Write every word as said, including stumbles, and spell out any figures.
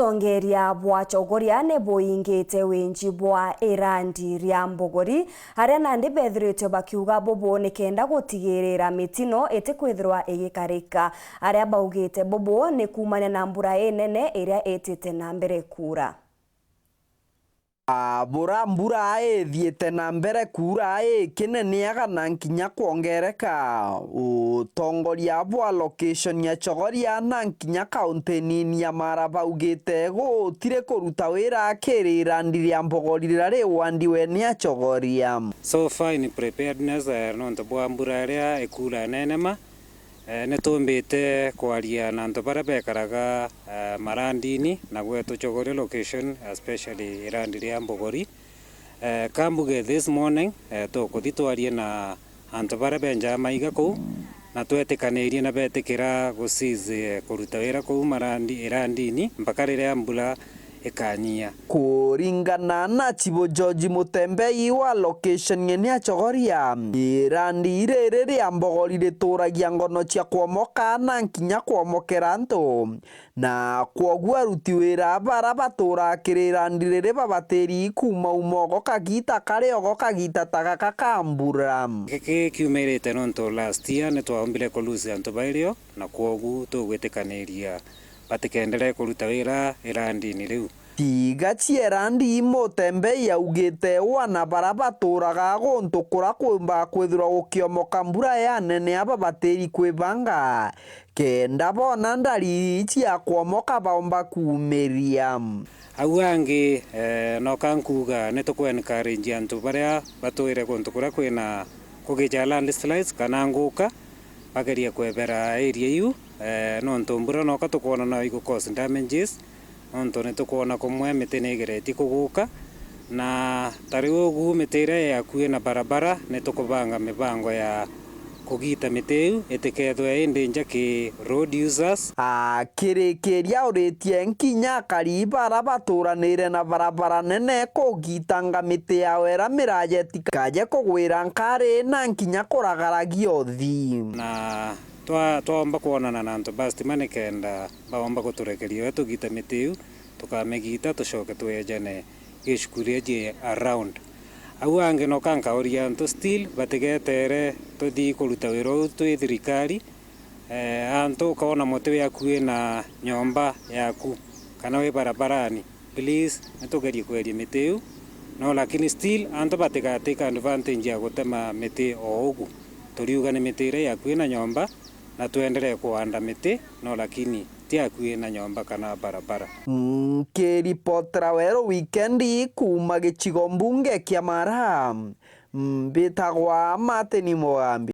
Utongeria bwa Chogoria ni buingite winji bwa irandi ria mbogori, aria nandi bethiritwe bakiuga bubu ni kenda gutigirira mitino itikwithirwa igikarika. Aria baugite bubu ni kuumania na mbura inene iria itite na mbere kuura. A, bura mbura ithiite na mbere kuura ikineneaga na nkinya kwongereka. Utongoria bwa location ya Chogoria na nkinya kaunti nini ya Mara baugite gutiri kuruta wira kiri irandi ria mbogori riria riwandiwe ni Achogoria. So far in preparedness, eh, nontu bwa mbura iria ikuura nenema, eh, nitumbite kwaria na antu baria bekaraga, eh, marandini na gwetu Chogoria location, especially irandi ria mbogori. Eh, ka mbuge this morning, eh, tukuthi twarie na antu baria benjaga maiga kuu, na twetikanirie na betikira gucease, eh, kuruta wira kuu marandi-, irandini mpaka riria mbura ikanyia. Kuringana na Chibo George Mutembei wa location ni Achogoria, irandi riri ria mbogori rituragia ngono cia kwomoka na nkinya kwomokera antu. Na kwoguo aruti wira bara baturaga kiri irandi riri babatiri kuuma umogo kagita kari ogo kagita ta gaka ka mbura. Giki kiumirite nontu last year ni twaombire ku lose antu bairio, na kwoguo tugwitikaniria batikendere kuruta wira irandini riu. Tiga cia irandi, Mutembei augite wana bara baturaga guntu kura kwimba kwithirwa gukiomoka mbura ya nene aba batiri kwibanga. Kenda boona ndariri cia kwomoka baomba kuumiria. Au angi, eh, noka nkuuga ni tuku encourage antu baria batwire guntu kuria kwina kugicha landslides kana nguka, bagerie kwebera area iu, eh, nontu mbura noka tukwona no igu cause damages, nontu ni tukwona kumwe miti ni igeretie kuguka, na ta riu ugu miti iria i akui na barabara, ni tukubanga mibango ya kugita miti iu itikethwe i danger ki road users. Akirikiria auritie nkinya akari bara baturanire na barabara nene kugitanga miti yao iria miraje itikaje kugwira nkari na nkinya kuragaragia uthi. Na twa-, twaomba kwonana na antu ba stima nikenda baomba guturekeria uria tugita miti iu, tukamigita tucoke twejane gicukuru iria ji around. Au angi noka nkauria antu still batigetere tuthi kuruta wira uu twi thirikari. Eh, antu ukoona muti wi akui na nyomba yaku kana wi barabarani, please, ni tugerie kweria miti iu. No lakini still antu batiga take advantage ya gutema miti o ugu. Turiuga ni miti iria i akui na nyomba, na twenderee kuanda miti, no lakini ti akui na nyomba kana barabara. Nkiripotera Weru Wikendi kuuma gicigo mbunge kia Mara, mbitagwa Martin Mugambi.